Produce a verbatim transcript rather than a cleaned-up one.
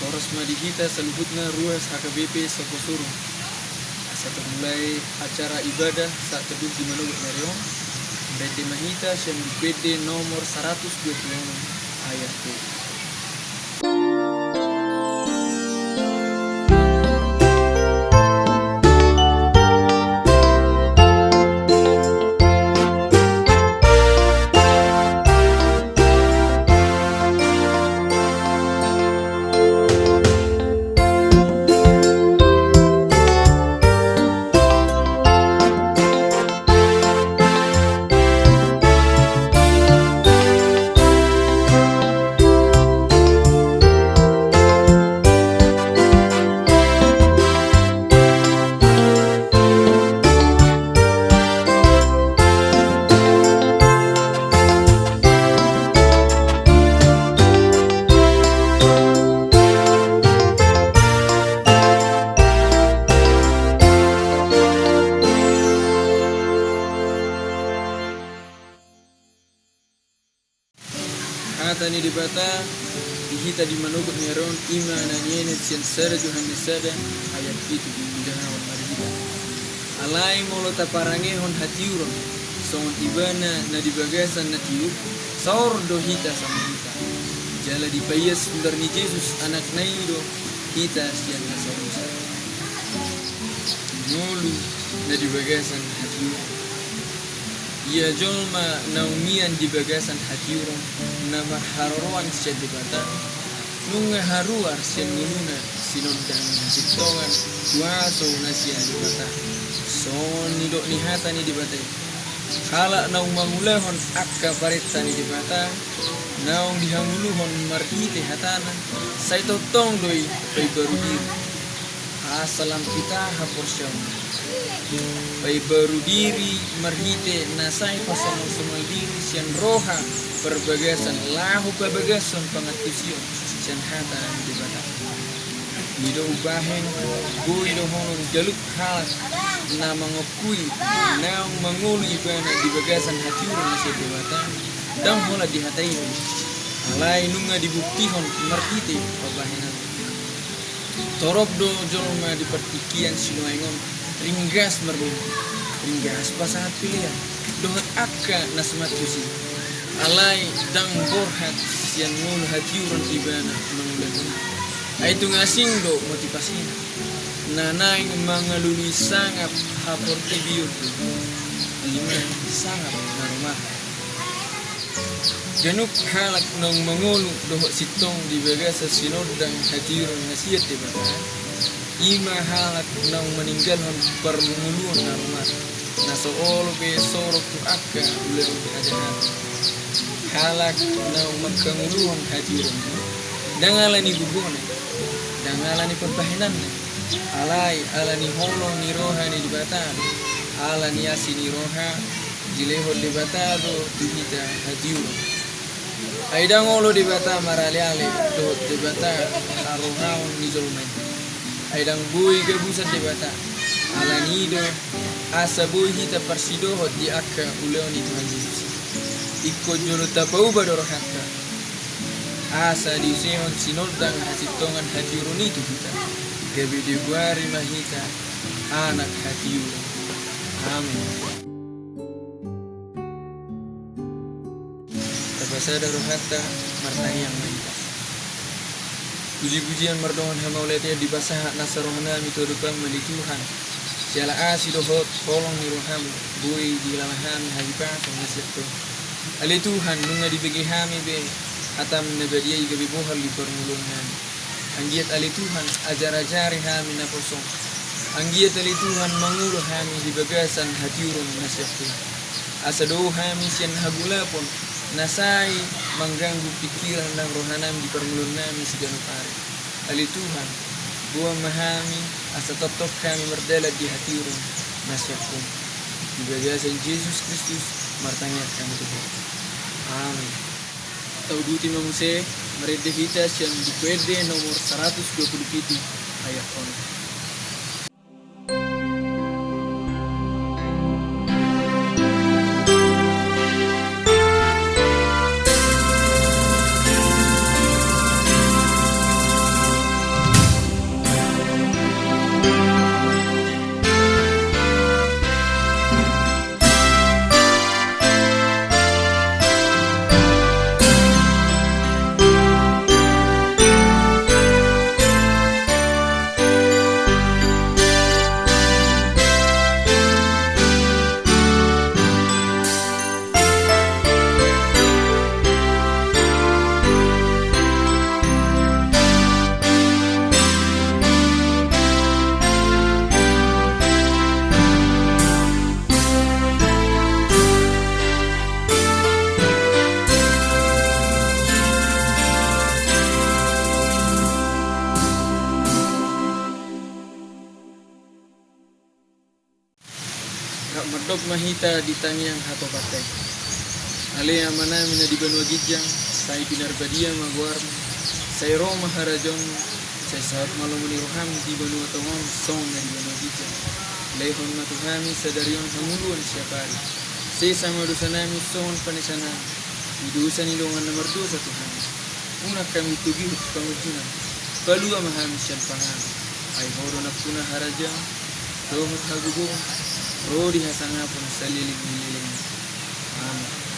Horas ma di hita saluhutna ruas H K B P Soposurung. Asa tarmulai acara ibadah saat teduh di manogot ni ari on, marende ma hita sian Buku Ende nomor saratus dua pulu onom, ayat dua. Hata ni Debata di hita di manogot ni ari on, i ma na nienet sian sada Johannes sada ayat pitu, di dahaon ma di hita. Alai molo taparangehon hatiuron songon Ibana na di bagasan na tiur, saor do hita sama hita. Jala dipaias hundar ni Jesus Anakna i do hita sian nasa dosa. Ngolu na di bagasan hatiuron. Ia jolma naung mian di bagasan hatiuron na marharoroan sian Debata, nunga haruar sian ngoluna sinondang hasintongan tu aso na sian Debata. Songon nidok ni hata ni Debata i, halak naung mangulahon angka parenta ni Debata, naung dihangoluhon marhite hatana, sai tongtong do i paimbaru diri. Asa lam pita haporseaon. Paimbaru diri marhite na sai pasongal-songal diri sian roha parbagasan laho pabagason pangantusion sian hata ni Debata. I do umbahen boi dohonon ganup halak na mangongkui naung mangolu ibana di bagasan hatiuron na sian Debata, ndang holan dihatai do i. Alai nunga dibuktihon marhite pambahenan. Torop do jolma di partingkian sinuaeng on ringgas marmimpi, ringgas pasahat pilean dohot angka na suman tusi. Alai ndang borhat sian ngolu hatiuron ibana mangulahon i. Ai tung asing do motipasina na naeng mangalului sangap haportibion, i ma sangap na romahan. Ganup halak naung mangolu dohot sintong di bagasan sinondang hatiuron na sian Debata, i ma halak naung maninggalhon parngoluon na romahan, na so olo be sorok tu angka ulaon hajahaton. Halak naung manghangoluhon hatiuron i, ndang ala ni gogona, ndang ala ni pambahenanna, alai ala ni holong ni roha ni Debata do, ala ni asi ni roha, dilehon Debata do tu hita hatiuron. Ai ndang olo Debata maraleale dohot Debata harohaon ni jolma i. Ai ndang boi gabusan Debata, ala ni i do asa boi hita parsidohot di angka ulaon ni Tuhan Jesus i. Ingkon jolo tapauba do rohanta, asa diusehon sinondang hasintongan hatiuron i tu hita, gabe digoari ma hita anak hatiuron. Amin. Tapasada rohanta, martangiang ma hita. Puji-pujian mardongan hamauliateon dipasahat nasa rohanami tu adopanmu ale Tuhan. Siala asi dohot holong ni rohamu, boi dihilala hami hahipason na sian Ho. Ale Tuhan, nunga dibege hami be hatamu na badia i gabe bohal di parngoluonnami. Anggiat ale Tuhan, ajar-ajari hami naposo. Anggiat ale Tuhan, mangolu hami di bagasan hatiuron na sian Ho. Asa dao hami sian hagolapon na sai mangganggu pikiran nang rohanami di parngoluonnami siganup ari. Ale Tuhan, boan ma hami asa tongtong hami mardalan di hatiuron na sian Ho. Di bagasan Jesus Kristus martangiang hami tu Ho. Amin. Tauduti ma muse, marende hita sian Buku Ende nomor saratus dua pulu pitu, ayat onom. Rap mandok ma hita di tangiang hatopanta i. Ale Amanami na di banua ginjang, sai pinarbadia ma goarmu, sai ro ma harajaonmu, sai saut ma lomo ni roham di banua tonga on songon na di banua ginjang. Lehon ma tu hami sadari on hangoluan siapari. Sesa ma dosanami songon panesanami di dosa ni dongan na mardosa tu hami. Unang hami togihon tu pangunjunan, palua ma hami sian pangago. Ai Ho do nampuna harajaon dohot hagogoon ro di hasangapon saleleng ni leleng. Amen.